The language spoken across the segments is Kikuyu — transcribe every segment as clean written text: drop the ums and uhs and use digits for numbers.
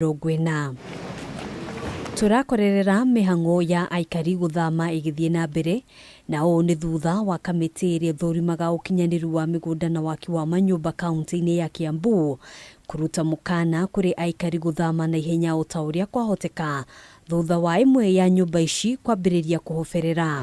40. Tũrakorerera mĩhang'o ya aikari gũthama ĩgĩthiĩ na mbere, na ũũ nĩ thutha wa kamĩtĩ ĩrĩa ĩthũrimaga ũkinyanĩru wa mĩgũnda na waki wa manyũmba kaunti-inĩ ya Kiambu kũruta mũkana kũrĩ aikari gũthama na ihenya o ta ũrĩa kwahoteka thutha wa ĩmwe ya nyũmba ici kwambĩrĩria kũhoberera.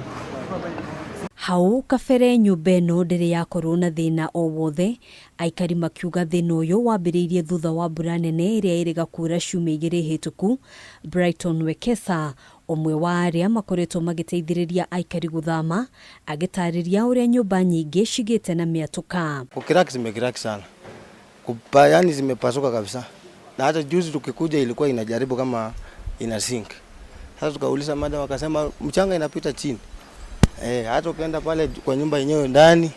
Hau kabere nyũmba ĩno ndĩrĩ yakorwo na thĩna o wothe, aikari makiuga thĩna ũyũ wambĩrĩirie thutha wa mbura nene ĩrĩa ĩrĩga kuura ciumia igĩrĩ hĩtũku. Brighton Wekesa, ũmwe wa arĩa makoretwo magĩteithĩrĩria aikari gũthama, agĩtarĩria ũrĩa nyũmba nyingĩ cigĩte na mĩatũka. Kucrack zimecrack sana. Kupa, yani zimepasuka kabisa. Na hata juzi tukikuja ilikuwa inajaribu kama ina sink. Sasa tukauliza madam, wakasema mchanga inapita chini. Hata ukienda pale kwa nyumba yenyewe ndani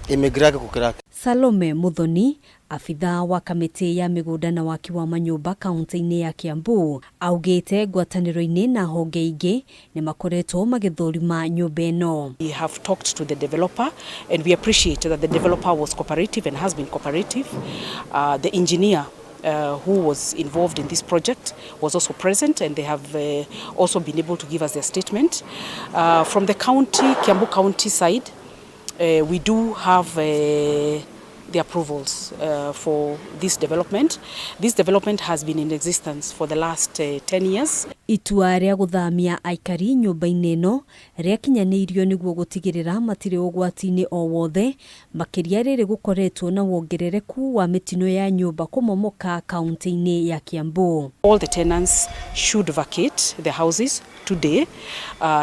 imecrack kucrack. Salome Muthoni, abithaa wa kamĩtĩ ya mĩgũnda na waki wa manyũmba kaunti-inĩ ya Kiambu, augĩte ngwatanĩro-inĩ na honge ingĩ nĩ makoretwo magĩthũrima nyũmba ĩno. We have talked to the developer and we appreciate that the developer was cooperative and has been cooperative. The engineer who was involved in this project was also present, and they have also been able to give us their statement. From the county, Kiambu County side, we do have the approvals for this development. This development has been in existence for the last 10 years. Itua rĩa gũthamia aikari nyũmba-inĩ ĩno rĩakinyanĩirio nĩguo gũtigĩrĩra matirĩ ũgwati-inĩ o wothe, makĩria rĩrĩ gũkoretwo na wongerereku wa mĩtino ya nyũmba kũmomoka kaunti-inĩ ya Kiambu. All the tenants should vacate the houses today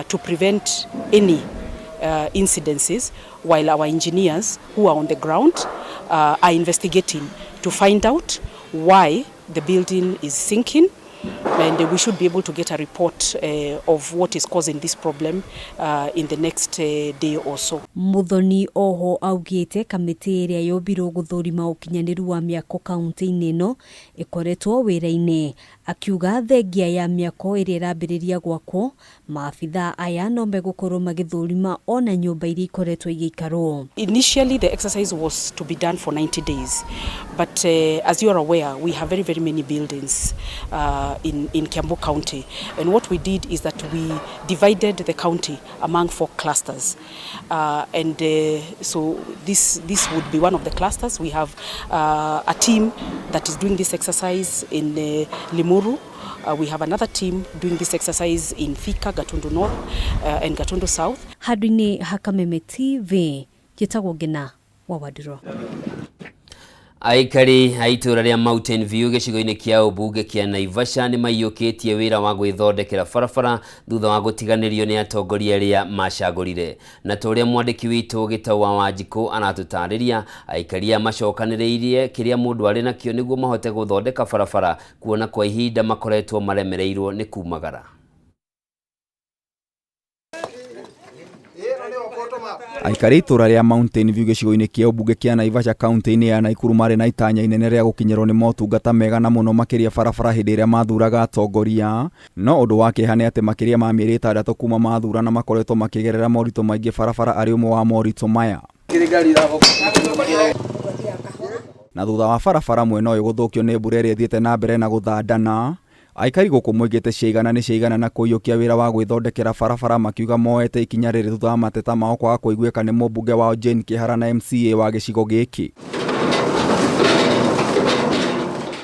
to prevent any incidences, while our engineers who are on the ground are investigating to find out why the building is sinking, and we should be able to get a report of what is causing this problem in the next day or so. Muthoni oho augĩte kamĩtĩ ĩrĩa yombirwo gũthũrima ũkinyanĩru wa mĩako kaunti-inĩ ĩno ĩkoretwo wĩra-inĩ, akiuga thengia ya mĩako ĩrĩa ĩrambĩrĩria gwakwo, maabithaa aya no megũkorwo magĩthũrima ona nyũmba iria ikoretwo igĩikarwo. Initially the exercise was to be done for 90 days, but as you are aware, we have very, very many buildings in Kiambu County, and what we did is that we divided the county among 4 clusters, and so this would be one of the clusters. We have a team that is doing this exercise in Limuru. We have another team doing this exercise in Thika, Gatundu North, and Gatundu South. Handũ-inĩ ha Kameme TV, njĩtagwo Ngina wa Wandiro. Aikari a itũũra rĩa Mountain View gĩcigo-inĩ kĩa ũmbunge kĩa Naivasha nĩ maiyũkĩtie wĩra wa gwĩthondekera barabara thutha wa gũtiganĩrio nĩ atongoria arĩa macagũrire. Na ta ũrĩa mwandĩki witũ Gĩtau wa Wanjikũ aratũtarĩria, aikari aya macokanĩrĩirie kĩrĩa mũndũ arĩ nakĩo nĩguo mahote gũthondeka barabara, kuona kwa ihinda makoretwo maremereirwo nĩ kumagara. Aikari itũũra rĩa Mountain View gĩcigo-inĩ kĩa ũmbunge kĩa Naivasha kaunti-inĩ ya Nakuru marĩ na itanya inene rĩa gũkinyĩrwo nĩ motungata mega na mũno makĩria barabara hĩndĩ ĩrĩa mathuraga atongoria. No ũndũ wa kĩeha nĩ atĩ makĩria ma mĩeri 6 kuma mathurana makoretwo makĩgerera moritũ maingĩ, barabara arĩ ũmwe wa moritũ maya. Na thutha wa barabara mwena ũyũ gũthũkio nĩ mbura ĩrĩa ĩthiĩte na mbere na gũthandana, aikari gũkũ moigĩte ciaigana nĩ ciaigana na kũiyũkia wĩra wa gwĩthondekera barabara, makiuga moete ikinya rĩrĩ thutha wa mateta mao kwaga kũiguĩka nĩ mũmbunge wao Jane Kĩhara na MCA wa gĩcigo gĩkĩ.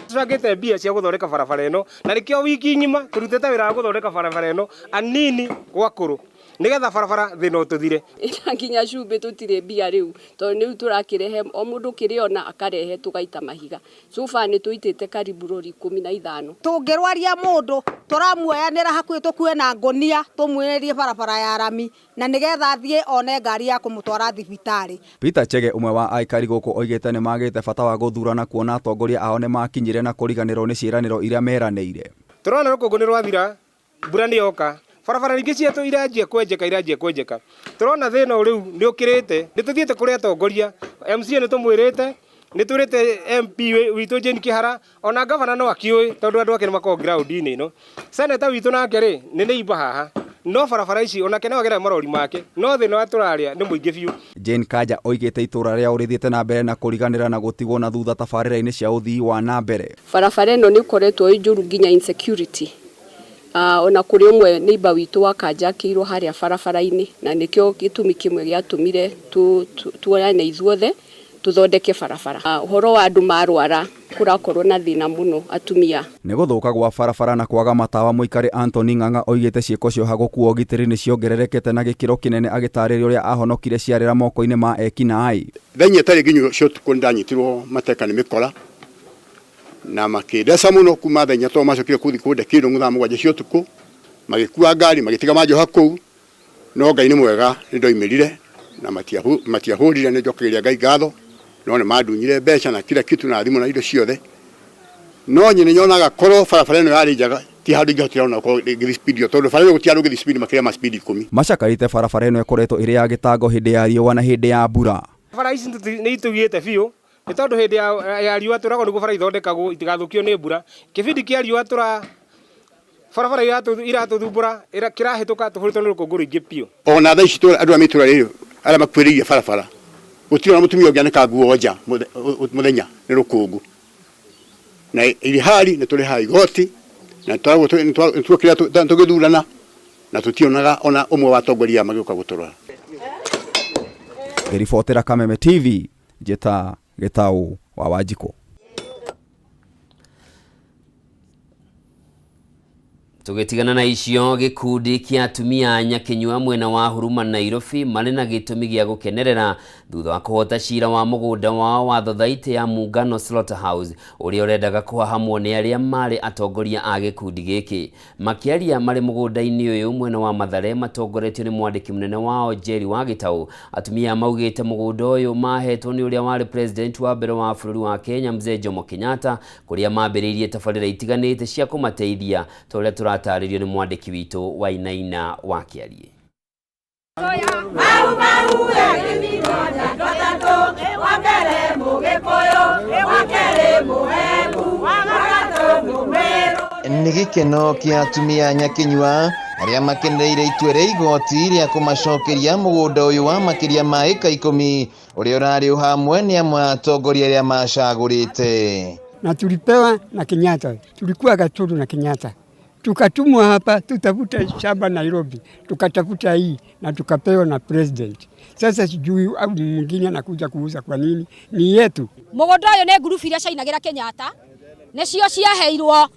Tũrangĩte mbia cia gũthondeka barabara ĩno, na nĩkĩo wiki ng'ima tũrutĩte wĩra wa gũthondeka barabara ĩno anini gwakũrũ, nĩgetha barabara thĩna ũtũthire. Ĩna nginya cumbĩ tũtirĩ mbia rĩu, tondũ rĩu tũrakĩrehe o mũndũ kĩrĩa ona akarehe tũgaita mahiga. So far nĩ tũitĩte karibu rori 15. Tũngĩrwaria mũndũ tũramuoyanĩra hakuhĩ tũkue na ngũnia tũmwĩrĩrie barabara ya rami, na nĩgetha athiĩ one ngari ya kũmũtwara thibitarĩ. Peter Chege, ũmwe wa aikari gũkũ, oigĩte nĩ magĩte bata wa gũthurana kuona atongoria ao nĩ makinyire na kũriganĩrwo nĩ ciĩranĩro iria meranĩire. Tũrona rũkũngũ nĩ rwathira, mbura nĩ yoka, barabara nyingĩ cietũ iranjia kwenjeka, iranjia kwenjeka. Tũrona thĩna ũyũ rĩu nĩ ũkĩrĩte, nĩ tũthiĩte kũrĩ atongoria, MCA nĩ tũmwĩrĩte, nĩ twĩrĩte MP witũ Jane Kĩhara, ona gavana no akĩũĩ tondũ andũ ake nĩ makoragwo ground-inĩ ĩno. Senator witũ nake rĩ, nĩ neighbor haha. No barabara ici onake no agere marori make, no thĩna wa tũrarĩa nĩ mũingĩ biũ. Jane Kanja oigĩte itũra rĩao rĩthiĩte na mbere na kũriganĩra na gũtigwo na thutha tabarĩra-inĩ cia ũthii wa na mbere. Barabara ĩno nĩ ĩkoretwo ĩ njũru nginya insecurity. Ona kũrĩ ũmwe neighbor witũ wa kanjakĩirwo harĩa barabara-inĩ, na nĩkĩo gĩtũmi kĩmwe gĩatũmire tuoyane ithuothe tũthondeke barabara. Ũhoro wa andũ marwara kũrakorwo na thĩna mũno atumia. Nĩ gũthũka gwa barabara na kwaga matawa mũikari Anthony Ng'ang'a oigĩte ciĩko cia ũhagũku wa ũgitĩri nĩ ciongererekete na gĩkĩro kĩnene agĩtarĩria ũrĩa ahonokire ciarĩra moko-inĩ ma ekinaĩ. Thaa inya itarĩ nginyu cia ũtukũ nĩndanyitirwo mateka nĩ mĩkora na makĩndeca mũno kuma thaa inya tondũ macokire kũthi kũnde kĩndũ thaa mũgwanja cia ũtukũ, magĩkua ngari magĩtiga manjoha kũu, no Ngai nĩ mwega nĩndoimĩrire na matiahũrire, nĩnjokagĩria Ngai ngatho, no nĩmandunyire mbeca na kila kitu na thimũ na indo ciothe. No nyine nyonaga korwo barabara ĩno yarĩ njega ti handũ ingĩhotire ona gũkorwo ngĩthiĩ speed ĩyo, tondũ bara ĩyo gũtirĩ handũ ũngĩthiĩ speed makĩria ma speed 10. Macakarĩte barabara ĩno ĩkoretwo ĩrĩ ya gĩtango hĩndĩ ya riũa na hĩndĩ ya mbura. Bara ici nĩ itũgiĩte biũ nĩ tondũ hĩndĩ ya riũa tũragwo nĩguo bara ithondekagwo itigathũkio nĩ mbura. Kĩbindi kĩa riũa tũra barabara iratũthumbũra, kĩrahĩtũka tũhũrĩtwo nĩ rũkũngũ rũingĩ biũ. Ona thaa ici andũ a mĩtũra rĩrĩ arĩa makuhĩrĩirie barabara gũtirĩ ona mũtumia ũngĩanĩka nguo nja mũthenya nĩ rũkũngũ. Na irĩhari nĩ tũrĩhaga igoti na nĩtuokire tũgĩthurana na tũtionaga ona ũmwe wa atongoria magĩũka gũtũrora. Ngĩribotera Kameme TV, njĩta Gĩtaũ wa Wanjikũ. Tũgĩtigana na icio, gĩkundi kĩa atumia Nyakinyua mwena wa Huruma Nairobi marĩ na gĩtũmi gĩa gũkenerera thutha wa kũhota cira wa mũgũnda wao wa thothaitĩ ya Muungano Slaughterhouse ũrĩa ũrendaga kũhahamwo nĩ arĩa marĩ atongoria a gĩkundi gĩkĩ. Makĩaria marĩ mũgũnda-inĩ ũyũ mwena wa Mathare matongoretio nĩ mwandĩki mũnene wao Jerry wa Gĩtaũ, atumia maugĩte mũgũnda ũyũ mahetwo nĩ ũrĩa warĩ president wa mbere wa bũrũri wa Kenya Mzee Jomo Kenyatta, kũrĩa mambĩrĩirie tabarĩra itiganĩte cia kũmateithia ta ũrĩa tũratarĩrio nĩ mwandĩki witũ Wainaina wa Kĩariĩ. Nĩ gĩkeno kĩa atumia Nyakinyua arĩa makenereire itua rĩa igoti rĩa kũmacokeria mũgũnda ũyũ wa makĩria ma ĩka 10 ũrĩa ũrarĩ hamwe nĩ amwe a atongoria arĩa macagũrĩte. Na tulipewa na Kenyatta, tulikuwa Gaturu na Kenyatta, tukatumwa hapa tutafute shamba Nairobi, tukatafuta hii na tukapewa na president. Sasa sijui au mwingine anakuja kuuza kwa nini, ni yetu. Mũgũnda ũyũ nĩ ngurubu iria ciainagĩra Kenyatta, nĩcio ciaheirwo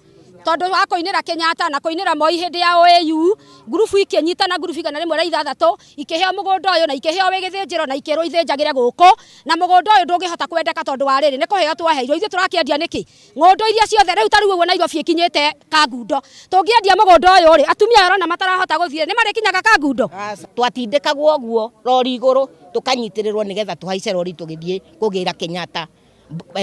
tondu wa kũinĩra Kenyatta na kũinĩra Moi hĩndĩ ya OAU, ngurubu ikĩnyitana ngurubu 106 ikĩheo mũgũnda ũyũ na ikĩheo wĩ gĩthĩnjĩro na ikĩrwo ithĩnjagĩre gũkũ, na mũgũnda ũyũ ndũngĩhota kwendeka tondũ wa rĩrĩ nĩ kũheo twaheirwo. Ithuĩ tũrakĩendia nĩkĩ? Ng'ũndũ iria ciothe rĩu ta rĩu ũguo Nairobi ĩkinyĩte Kangundo, tũngĩendia mũgũnda ũyũ rĩ, atumia aya ũrona matarahota gũthiĩ nĩ marĩkinyaga Kangundo? Twatindĩkagwo ũguo rori igũrũ tũkanyitĩrĩrwo nĩgetha tũhaice rori tũgĩthiĩ kũgĩra Kenyatta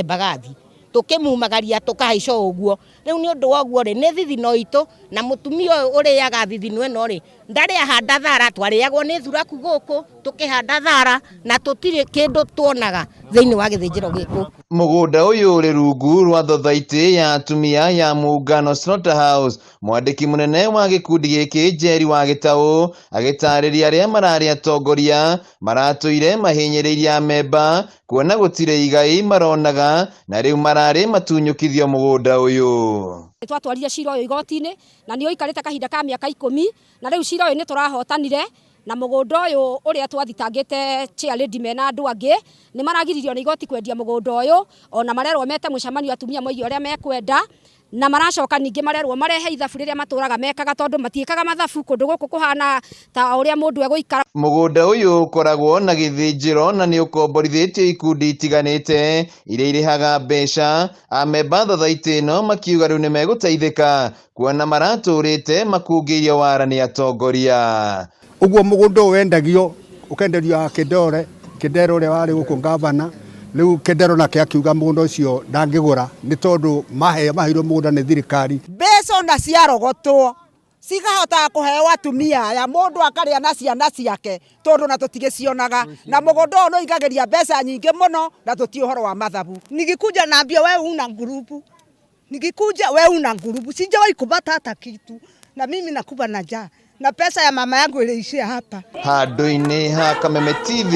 Mbagathi, tukimumagaria tukahaica ũguo. Rĩu nĩ ũndũ wa ũguo rĩ, nĩ thithino itũ, na mũtumia ũyũ ũrĩaga thithino ĩno rĩ, ndarĩ ahanda thara, twarĩagwo nĩ thuraku gũkũ tũkĩhanda thara na tũtirĩ kĩndũ tuonaga thĩinĩ wa gĩthĩnjĩro gĩkũ. Mũgũnda ũyũ ũrĩ rungu rwa thothaitĩ ya atumia ya Muungano Slaughterhouse. Mwandĩki mũnene wa gĩkundi gĩkĩ Jerry wa Gĩtaũ agĩtarĩria arĩa mararĩ atongoria maratũire mahinyĩrĩirie amemba kuona gũtirĩ igai maronaga na rĩu mararĩ matunyũkithio mũgũnda ũyũ. Twatwarire cira ũyũ igoti-inĩ na nĩ ũikarĩte kahinda ka mĩaka 10, na rĩu cira ũyũ nĩ tũrahotanire na mũgũnda ũyũ ũrĩa twathitangĩte chair lady mena andũ angĩ nĩ maragiririo nĩ igoti kwendia mũgũnda ũyũ, ona marerwo mete mũcemanio atumia moige ũrĩa mekwenda, na maracoka ningĩ marerwo marehe ithabu rĩrĩa matũraga mekaga tondũ matiĩkaga mathabu kũndũ gũkũ kũhana ta ũrĩa mũndũ egũikara. Mũgũnda ũyũ ũkoragwo na gĩthĩnjĩro na nĩ ũkomborithĩtio ikundi itiganĩte iria irĩhaga mbeca. Amemba thothaitĩ ĩno makiuga rĩu nĩmegũteithĩka kuona maratũrĩte makungĩirio wara nĩ atongoria. Ũguo mũgũnda ũyũ wendagio ũkenderio Kĩndore, Kĩndero ũrĩa warĩ gũkũ gavana, rĩu Kĩndero nake akiuga mũgũnda ũcio ndangĩgũra nĩ tondũ maheirwo mũgũnda nĩ thirikari. Mbeca ona ciarogotwo cigahotaga kũheo atumia aya, mũndũ akarĩa na ciana ciake tondũ na tũtigĩcionaga, na mũgũnda ũyũ nĩ ũigagĩria mbeca nyingĩ mũno na tũtiĩ ũhoro wa mathabu. Nikikuja naambia wewe una ngurubu, nikikuja wewe una ngurubu, sijawahi kupata hata kitu, na mimi nakuwa na njaa. Na pesa ya mama yangu iliishia hapa. Handũ-inĩ ha Kameme TV,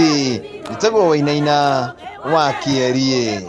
njĩtagwo Wainaina wa Kĩerie.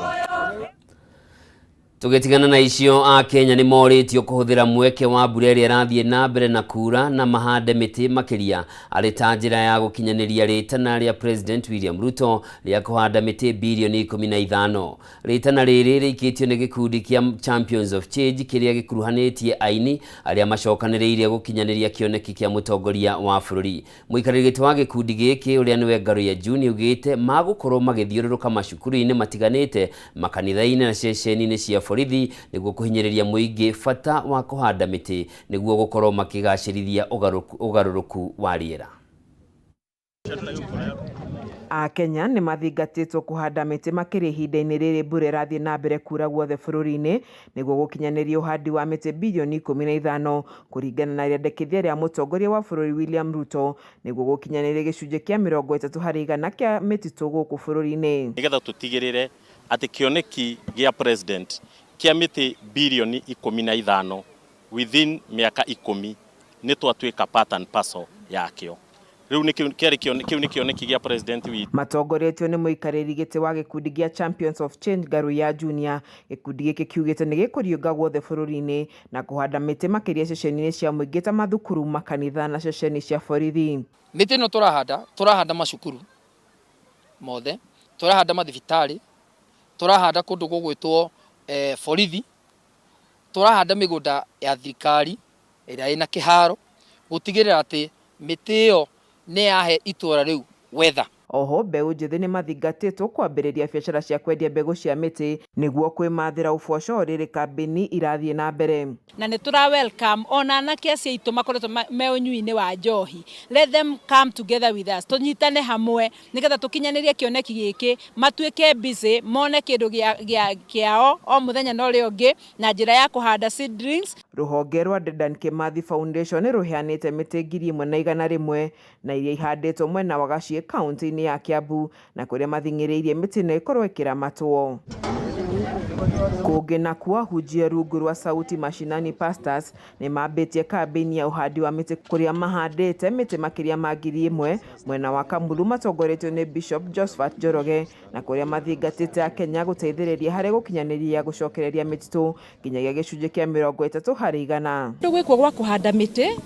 Tũgĩtigana na icio, Akenya nĩ morĩtio kũhũthĩra mweke wa mbura ĩrĩa ĩrathiĩ na mbere na kura na mahande mĩtĩ makĩria arĩ ta njĩra ya gũkinyanĩria rĩtana rĩa President William Ruto rĩa kũhanda mĩtĩ birioni 15. Rĩtana rĩrĩ rĩikĩtio nĩ gĩkundi kĩa Champions of Change kĩrĩa gĩkuruhanĩtie aini arĩa macokanĩrĩire gũkinyanĩria kĩoneki kĩa mũtongoria wa bũrũri. Mũikarĩri gĩtĩ wa gĩkundi gĩkĩ ũrĩa nĩwe Ngaruiya June augĩte magũkorwo magĩthiũrũrũka macukuru-inĩ matiganĩte, makanitha-inĩ na ceceni-inĩ cia borithi nĩguo kũhinyĩrĩria mũingĩ bata wa kũhanda mĩtĩ nĩguo gũkorwo makĩgacĩrithia ũgarũrũku wa rĩera. Akenya nĩ mathingatĩtwo kũhanda mĩtĩ makĩria ihinda-inĩ rĩrĩ mbura ĩrathiĩ na mbere kura guothe bũrũri-inĩ nĩguo gũkinyanĩria ũhandi wa mĩtĩ birioni 15 kũringana na rĩendekithia rĩa mũtongoria wa bũrũri William Ruto nĩguo gũkinyanĩria gĩcunjĩ kĩa 30% kĩa mĩtitũ gũkũ bũrũri-inĩ. Nĩgetha tũtigĩrĩre atĩ kĩoneki gĩa president kĩa mĩtĩ birioni 15 within mĩaka 10 nĩ twatuĩka part and parcel yakĩo. Rĩu nĩ kĩarĩ kĩu nĩ kĩoneki gĩa president witũ. Matongoretio nĩ mũikarĩri gĩtĩ wa gĩkundi gĩa Champions of Change Ngaruiya Junior, gĩkundi gĩkĩ kiugĩte nĩ gĩkũriũnga guothe bũrũri-inĩ na kũhanda mĩtĩ makĩria ceceni-inĩ cia mũingĩ ta mathukuru, makanitha na ceceni cia borithi. Mĩtĩ ĩno tũrahanda, tũrahanda macukuru mothe, tũrahanda mathibitarĩ, tũrahanda kũndũ gũgwĩtwo borithi, tũrahanda mĩgũnda ya thirikari ĩrĩa ĩna kĩharo, gũtigĩrĩra atĩ mĩtĩ ĩyo nĩ yahe itũra rĩu weather. Oho mbeũ njĩthĩ nĩ mathingatĩtwo kwambĩrĩria biacara cia kwendia mbegũ cia mĩtĩ nĩguo kwĩmathĩra ũboco rĩrĩ kambĩini irathiĩ na mbere. Na nĩ tũra welcome ona anake acio aitũ makoretwo me ũnyui-inĩ wa njohi. Let them come together with us, tũnyitane hamwe nĩgetha tũkinyanĩrie kĩoneki gĩkĩ, matuĩke busy, mone kĩndũ kĩao o mũthenya na ũrĩa ũngĩ na njĩra ya kũhanda seedlings. Rũhonge rwa Dedan Kimathi Foundation rũheanĩte mĩtĩ 1,100 na iria ihandĩtwo mwena wa Gaciĩ kaunti-inĩ ya Kiambu na kũrĩa mathing'ĩrĩirie mĩtĩ ĩno ĩkorwo ĩkĩramatwo. Kũngĩ nakuo ahunjia rungu rwa Sauti Mashinani Pastors nĩ mambĩtie kambĩini ya ũhandi wa mĩtĩ kũrĩa mahandĩte mĩtĩ makĩria ma 1,000 mwena wa Kamulu matongoretio nĩ Bishop Josephat Njoroge na kũrĩa mathingatĩte Akenya gũteithĩrĩria harĩ gũkinyanĩria gũcokereria mĩtitũ nginyagia gĩcunjĩ kĩa 30%. Gwĩkwo gwa kũhanda mĩtĩ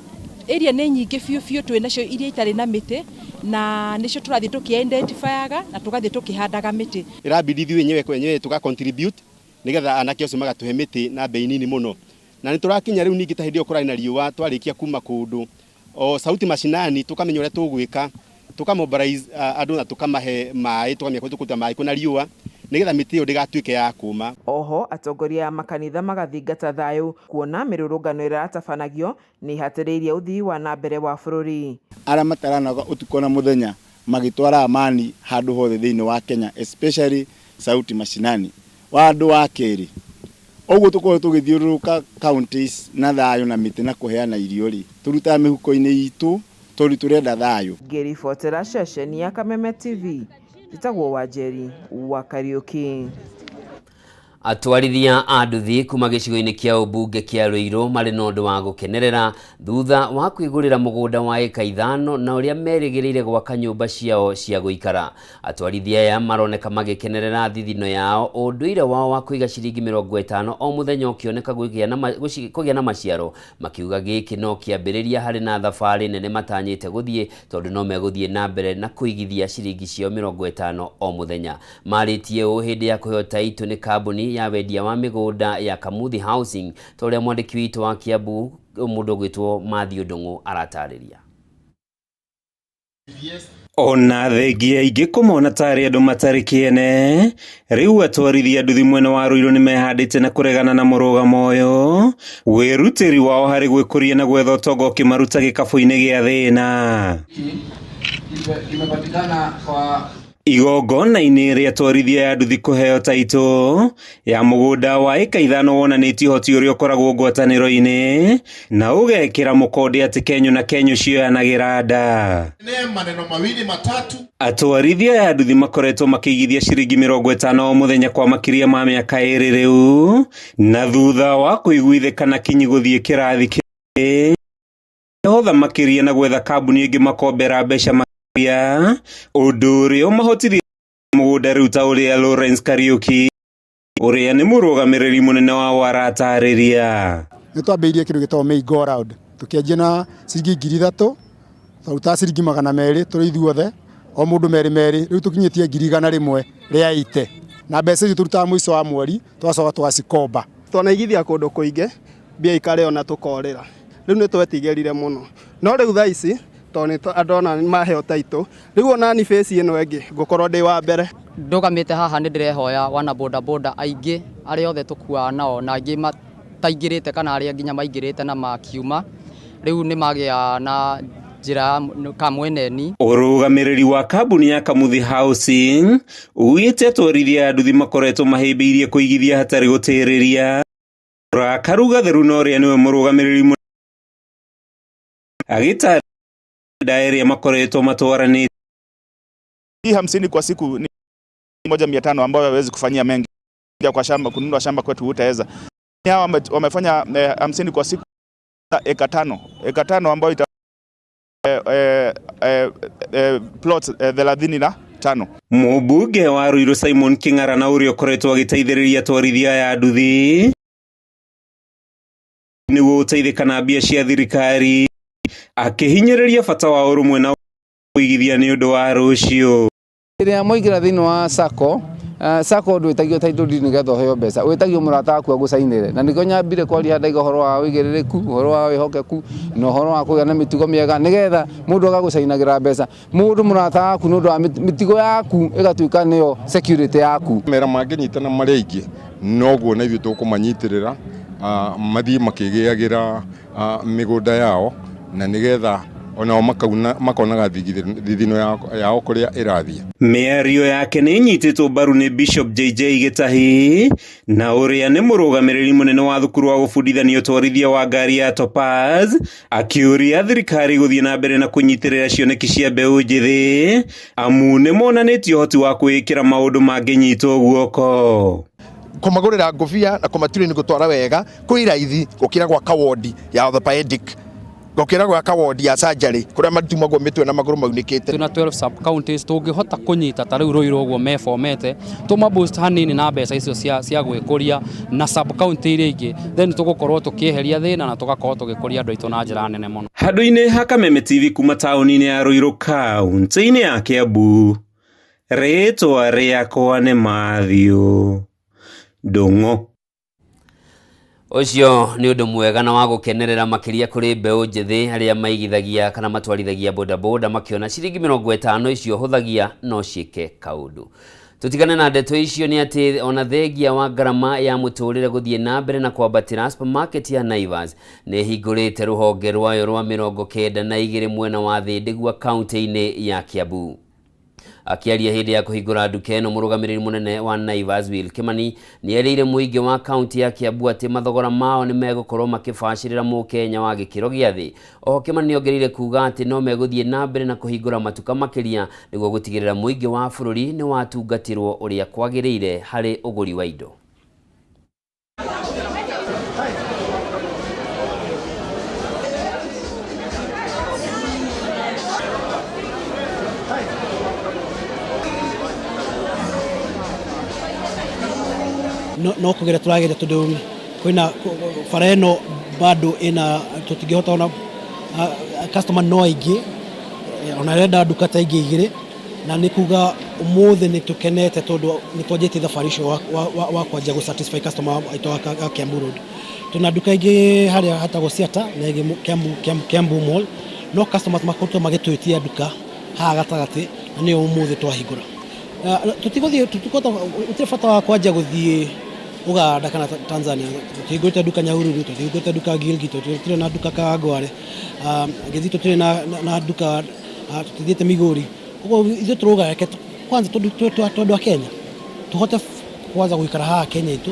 area nĩ nyingĩ biũ biũ twĩ nacio iria itarĩ na mĩtĩ na nĩcio tũrathiĩ tũkĩ-identifyaga na tũgathiĩ tũkĩhandaga mĩtĩ. Ĩrabidi ithuĩ enyewe kwa enyewe tũga contribute nĩgetha anake acio magatũhe mĩtĩ na bei nini mũno. Na nĩ tũrakinya rĩu ningĩ ta hĩndĩ ĩyo kũrarĩ na riũa twarĩkia kuma kũndũ o Sauti Mashinani tũkamenya ũrĩa tũgwĩka, tũka mobilize andũ na tũkamahe maĩ, tũkamenya kũrĩa tũkũruta maĩ kwĩna riũa nĩgetha mĩtĩ ĩyo ndĩgatuĩke ya kũma. Oho atongoria a makanitha magathingata thayũ kuona mĩrũrũngano ĩrĩa ĩratabanagio nĩ ĩhatĩrĩirie ũthii wa na mbere wa bũrũri. Arĩa mataranoga ũtukũ na mũthenya magĩtwara amani handũ hothe thĩinĩ wa Kenya especially Sauti Mashinani. Wa andũ wa kerĩ, ũguo tũkoragwo tũgĩthiũrũrũka counties na thayũ na mĩtĩ na kũheana irio rĩ, tũrutaga mĩhuko-inĩ itũ tondũ tũrenda thayũ. Ngĩribotera ceceni ya Kameme TV, njĩtagwo Wanjeri wa Kariũki. Atwarithia a nduthi kuma gĩcigo-inĩ kĩa ũmbunge kĩa Ruiru marĩ na ũndũ wa gũkenerera thutha wa kwĩgũrĩra mũgũnda wa ĩka 5 na ũrĩa merĩgĩrĩire gwaka nyũmba ciao cia gũikara. Atwarithia aya maroneka magĩkenerera thithino yao ũndũire wao wa kũiga ciringi 50 o mũthenya ũkĩoneka kũgĩa na maciaro, makiuga gĩkĩ no kĩambĩrĩria harĩ na thabarĩ nene matanyĩte gũthiĩ tondũ no megũthiĩ na mbere na kũigithia ciringi ciao 50 o mũthenya. Marĩtie ũũ hĩndĩ ya kũheo taitũ nĩ kambuni ya wendia wa mĩgũnda ya Kamuthi Housing, ta ũrĩa mwandĩki witũ wa Kiambu mũndũ ũgwĩtwo Matthew Ndung'u aratarĩria. Ona thengia aingĩ kũmona tarĩ andũ matarĩ kĩene, rĩu atwarithia nduthi mwena wa Ruiru nĩmehandĩte na kũregana na mũrũgamo ũyũ, wĩrutĩri wao harĩ gwĩkũria na gwetha ũtonga ũkĩmaruta gĩkabũ-inĩ gĩa thĩna. Igongona-inĩ rĩa atwarithia ya nduthi kũheo taitũ ya mũgũnda wa ĩka 5 wonanĩtie ũhoti ũrĩa ũkoragwo ngwatanĩro-inĩ na ũgekĩra mũkonde atĩ kenyũ na kenyũ cioyanagĩra nda. Atwarithia ya nduthi makoretwo makĩigithia ciringi 50 o mũthenya kwa makĩria ma mĩaka 2 rĩu, na thutha wa kũiguithĩka na kinyi gũthiĩ kĩrathi kĩngĩ Marohotha makĩria na gwetha kambuni ĩngĩ makombera mbeca makĩria, ũndũ ũrĩa ũmahotithia mũgũnda rĩu ta ũrĩa Lawrence Kariuki ũrĩa nĩ mũrũgamĩrĩri mũnene wao aratarĩria. Nĩ twambĩrĩirie kĩndũ gĩtagwo May Go Round, tũkĩanjia na ciringi 3000, twarutaga ciringi 200 tũrĩ ithuothe, o mũndũ merĩ merĩ, rĩu tũkinyĩtie 100,000 rĩa 80. Na mbeca icio tũrutaga mũico wa mweri, tũgacoka tũgacikomba. Twanaigithia kũndũ kũingĩ, mbia ikarĩo na tũkorĩra. Rĩu nĩ twetigĩrire mũno. No rĩu thaa ici, tondũ nĩ andũ ona nĩ maheo taitũ, rĩu ona ni phase ĩno ĩngĩ, ngũkorwo ndĩ wa mbere. Ndũgamĩte haha nĩ ndĩrehoya wana boda boda aingĩ arĩa othe tũkuaga nao na angĩ mataingĩrĩte kana arĩa nginya maingĩrĩte na makiuma, rĩu nĩ magĩa na njĩra kamweneni. Ũrũgamĩrĩri wa kambuni ya Kamuthi Housing ugĩte atwarithia a nduthi makoretwo mahĩmbĩirie kũigithia hatarĩ gũtĩrĩria. Karuga Theru na ũrĩa nĩwe mũrũgamĩrĩri mũnene agĩtarĩria ĩrĩa makoretwo matwaranĩte. Hii 50 kwa siku ni 1,500 ambayo hawezi kufanyia mengi kwa shamba, kununua shamba kwetu hutaweza. Hawa wamefanya 50 kwa siku eka 5, eka 5 ambayo ita plots 35. Mũmbunge wa Ruiru Simon King'ara na ũrĩa ũkoretwo agĩteithĩrĩria atwarithia aya a nduthi nĩguo gũteithĩka na mbia cia thirikari, akĩhinyĩrĩria bata wa ũrũmwe na kũigithia nĩ ũndũ wa rũciũ. Rĩrĩa mwaingĩra thĩinĩ wa SACCO, SACCO ndwĩtagio title deed nĩgetha ũheo mbeca, wĩtagio mũrata waku agũcainĩre. Na nĩkĩo nyambire kwaria ndaiga ũhoro wa ũigĩrĩrĩku, ũhoro wa wĩhokeku na ũhoro wa kũgĩa na mĩtugo mĩega nĩgetha mũndũ agagũcainagĩra mbeca. Mũndũ mũrata waku nĩ ũndũ wa mĩtugo yaku ĩgatuĩka nĩyo security yaku. Mera mangĩnyitana marĩ aingĩ noguo na ithuĩ tũkũmanyitĩrĩra mathiĩ makĩgĩagĩra mĩgũnda yao na nĩgetha onao makonaga thithino yao kũrĩa ĩrathiĩ. Mĩario yake nĩ ĩnyitĩtwo mbaru nĩ Bishop JJ Gĩtahi na ũrĩa nĩ mũrũgamĩrĩri mũnene wa thukuru wa gũbundithania ũtwarithia wa ngari ya Topaz, akĩũria thirikari gũthiĩ na mbere na kũnyitĩrĩra cioneki cia mbeũ njĩthĩ amu nĩ monanĩtie ũhoti wa kwĩĩkĩra maũndũ mangĩnyitwo guoko. Kũmagũrĩra ngũbia na kũmatrain gũtwara wega kwĩ raithi gũkĩra gwaka wodi ya orthopedic, gũkĩra gwaka wodi ya surgery kũrĩa matumagwo mĩtwe na magũrũ maunĩkĩte. Twĩna 12 sub counties tũngĩhota kũnyita ta rĩu Ruiru ũguo mefomete tũma boost hanini na mbeca icio cia gwĩkũria na sub county iria ingĩ, then tũgũkorwo tũkĩeheria thĩna na tũgakorwo tũgĩkũria andũ aitũ na njĩra nene mũno. Handũ-inĩ ha Kameme TV kuma taũni-inĩ ya Ruiru kaunti-inĩ ya Kiambu, rĩtwa rĩakwa nĩ Matthew Ndung'u. Ũcio nĩ ũndũ mwega na wa gũkenerera makĩria kũrĩ mbeũ njĩthĩ arĩa maigithagia kana matwarithagia bodaboda makĩona ciringi 50 icio hũthagia no ciĩke kaũndũ. Tũtigane na ndeto icio nĩ atĩ ona thengia wa ngarama ya mũtũrĩre gũthiĩ na mbere na kwambatĩra, supermarket ya Naivas nĩ ĩhingũrĩte rũhonge rwayo rwa 92 mwena wa Thĩndĩgua kaunti-inĩ ya Kiambu. Akĩaria hĩndĩ ya kũhingũra nduka ĩno, mũrũgamĩrĩri mũnene wa Naivas Will Kimani nĩ erĩire mũingĩ wa kaunti ya Kiambu atĩ mathogora mao nĩ megũkorwo makĩbacĩrĩra mũkenya wa gĩkĩro gĩa thĩ. Oho Kimani nĩ ongereire kuga atĩ no megũthiĩ na mbere na kũhingũra matuka makĩria nĩguo gũtigĩrĩra mũingĩ wa bũrũri nĩ watungatĩrwo ũrĩa kwagĩrĩire harĩ ũgũri wa indo. No kũgeria tũrageria tondũ kwĩna bara ĩno bado ĩna tũtingĩhota ona customer no aingĩ ona arenda nduka ta ingĩ igĩrĩ, na nĩ kuga ũmũthĩ nĩ tũkenete tondũ nĩ twanjĩtie thabarĩ ũcio wa kwanjia gũ satisfy customer aitũ a Kiambu Road. Tuna nduka ingĩ harĩa hatagwo Ciata na ĩngĩ Kiambu Mall, no customers makoretwo magĩtwĩtia nduka haha gatagatĩ na nĩyo ũmũthĩ twahingũra. Tũtigũthiĩ, gũtirĩ bata wa kwanjia gũthiĩ Uganda kana Tanzania. Tũtihingũrĩte nduka Nyahururu, tũtihingũrĩte nduka Gilgil, tũtirĩ na nduka Kawangware, Gĩthii tũtirĩ na nduka, tũtithiĩte Migori. Koguo ithuĩ tũrauga reke kwanza tondũ twĩ andũ a Kenya tũhote kwanza gũikara haha Kenya itũ,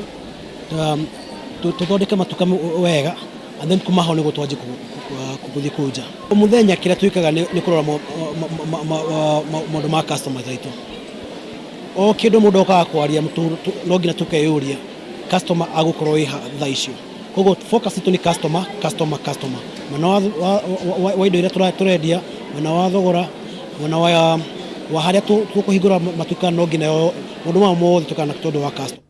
tũthondeke matuka wega and then kuma hau nĩguo twanjie gũthiĩ kũu nja. O mũthenya kĩrĩa twĩkaga nĩ kũrora maũndũ ma customers aitũ. O kĩndũ mũndũ okaga kwaria no nginya tũkeyũria customer agũkorwo ĩ ha thaa icio. Koguo focus itũ nĩ customer, customer, customer. Mwena wa indo iria tũrendia, mwena wa thogora, mwena wa harĩa tũkũhingũra matuka, no nginya maũndũ maya mothe tũkana tondũ wa customer.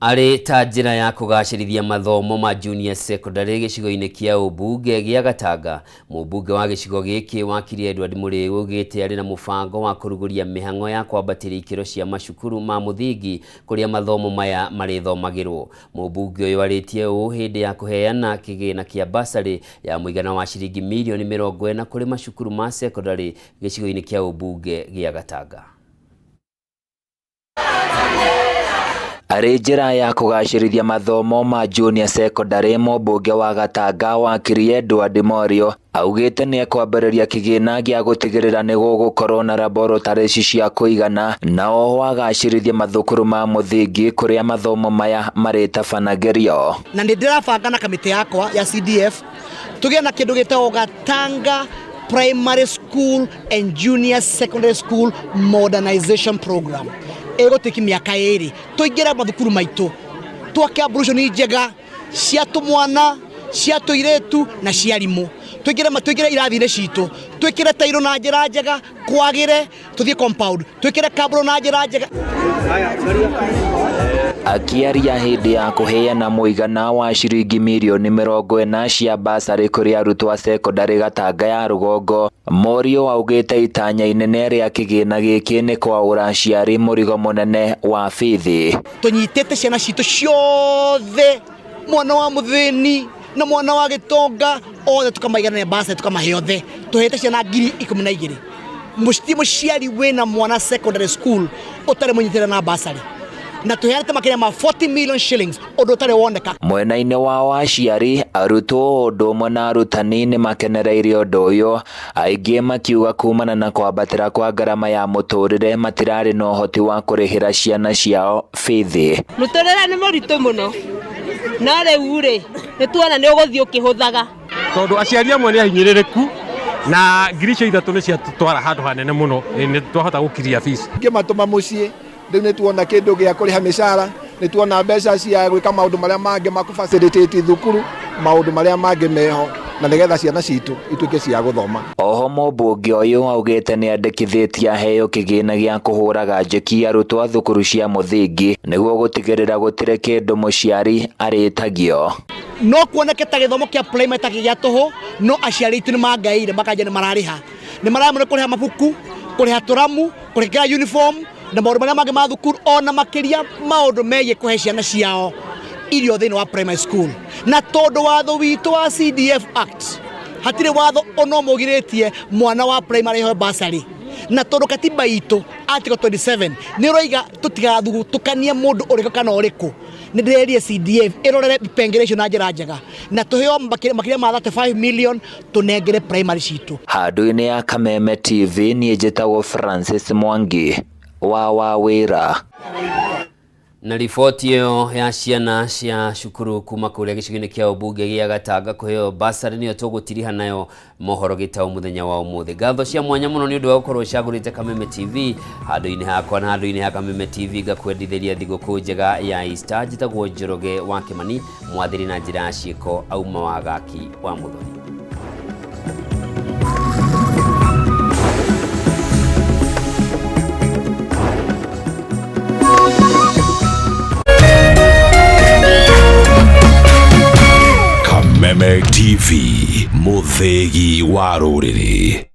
Arĩ ta njĩra ya kũgacĩrithia mathomo ma junior secondary gĩcigo-inĩ kĩa ũmbunge gĩa Gatanga, mũmbunge wa gĩcigo gĩkĩ wakiri Edward Mũrĩu augĩte arĩ na mũbango wa kũrugũria mĩhang'o ya kwambatĩria ikĩro cia macukuru ma mũthingi kũrĩa mathomo maya marĩthomagĩrwo. Mũmbunge ũyũ arĩtie ũũ hĩndĩ ya kũheana kĩgĩna kĩa basarĩ ya mũigana wa ciringi mirioni 40 kũrĩ macukuru ma secondary gĩcigo-inĩ kĩa ũmbunge gĩa Gatanga. Arĩ njĩra ya kũgacĩrithia mathomo ma junior secondary, mũmbunge wa Gatanga wakiri Edward Morio augĩte nĩ ekwambĩrĩria kĩgĩna gĩa gũtigĩrĩra nĩ gũgũkorwo na laboratory cia kũigana na oho agacĩrithia mathukuru ma mũthingi kũrĩa mathomo maya marĩtabanagĩrio. Na nĩ ndĩrabanga na kamĩtĩ yakwa ya CDF tũgĩe na kĩndũ gĩtagwo Gatanga Primary School and Junior Secondary School Modernization Program. Ĩgũtĩki mĩaka 2 tũingĩre mathukuru maitũ twake ablution njega cia tũmwana, cia tũirĩtu na cia arimũ, tũingĩre irathi-inĩ citũ, twĩkĩre tairo na njĩra njega, kwagĩre, tũthiĩ compound, twĩkĩre kabro na njĩra njega. Akĩaria hĩndĩ ya kũheana mũigana wa ciringi mirioni 40 cia basarĩ kũrĩ arutwo a secondary Gatanga ya rũgongo, Morio augĩte itanya inene rĩa kĩgĩna gĩkĩ nĩ kwaũra aciari mũrigo mũnene wa bithi. Tũnyitĩte ciana citũ ciothe, mwana wa mũthĩni na mwana wa gĩtonga, othe tũkamaiganania basarĩ, tũkamahe othe. Tũhete ciana 12,000. Mũciĩ mũciari wĩna mwana secondary school ũtarĩ mũnyitĩrĩre na basarĩ, na tũheanĩte makĩria ma 40 million shillings, ũndũ ũtarĩ woneka. Mwena-inĩ wao aciari, arutwo ũndũ ũmwe na arutani nĩ makenereire ũndũ ũyũ, aingĩ makiuga kumana na kwambatĩra kwa ngarama ya mũtũrĩre matirarĩ na ũhoti wa kũrĩhĩra ciana ciao bithi. Mũtũrĩre nĩ mũritũ mũno, no rĩu rĩ nĩ tuona nĩ ũgũthiĩ ũkĩhũthaga. Tondũ aciari amwe nĩ ahinyĩrĩrĩku na ngiri icio ithatũ nĩ ciatũtwara handũ hanene mũno, nĩ twahota gũkiria fees. Ngĩmatũma mũciĩ, rĩu nĩ tuona kĩndũ gĩa kũrĩha mĩcara, nĩ tuona mbeca cia gwĩka maũndũ marĩa mangĩ ma kũ-facilitate thukuru, maũndũ marĩa mangĩ meho, na nĩgetha ciana citũ ituĩke cia gũthoma. Oho mũmbunge ũyũ augĩte nĩ andĩkithĩtie aheo kĩgĩna gĩa kũhũraga njeki arutwo a thukuru cia mũthingi nĩguo gũtigĩrĩra gũtirĩ kĩndũ mũciari arĩtagio. No kuoneke ta gĩthomo kĩa primary ta gĩa tũhũ, no aciari aitũ nĩ mangaĩire makanja nĩ mararĩha, nĩ mararemwo nĩ kũrĩha mabuku, kũrĩha tũramu, kũrĩhĩra uniform na maũndũ marĩa mangĩ ma thukuru, ona makĩria maũndũ megiĩ kũhe ciana ciao irio thĩinĩ wa primary school. Na tondũ watho witũ wa CDF Act hatirĩ watho ona ũmũgirĩtie mwana wa primary aheo bursary, na tondũ katiba itũ article 27 nĩ ũroiga tũtigathutũkanie mũndũ ũrĩkũ kana ũrĩkũ, nĩ ndĩrerie CDF ĩrorere ipengere icio na njĩra njega na tũheo makĩria ma 35 million tũnengere primary citũ. Handũ-inĩ ya Kameme TV niĩ njĩtagwo Francis Mwangi wa Wawĩra. Na riboti ĩyo ya ciana cia cukuru kuma kũrĩa gĩcigo-inĩ kĩa ũmbunge gĩa Gatanga kũheo basarĩ nĩyo tũgũtiriha nayo mohoro gĩtaũ mũthenya wa ũmũthĩ. Ngatho cia mwanya mũno nĩ ũndũ wa gũkorwo ũcagũrĩte Kameme TV handũ-inĩ hakwa na handũ-inĩ ha Kameme TV ngakwendithĩria thigũkũ njega ya Easter. Njĩtagwo Njoroge wa Kĩmani, mwathĩri na njĩra ya ciĩko auma wa Gaki wa Mũthoni. Kameme TV, mũthĩgi wa rũrĩrĩ.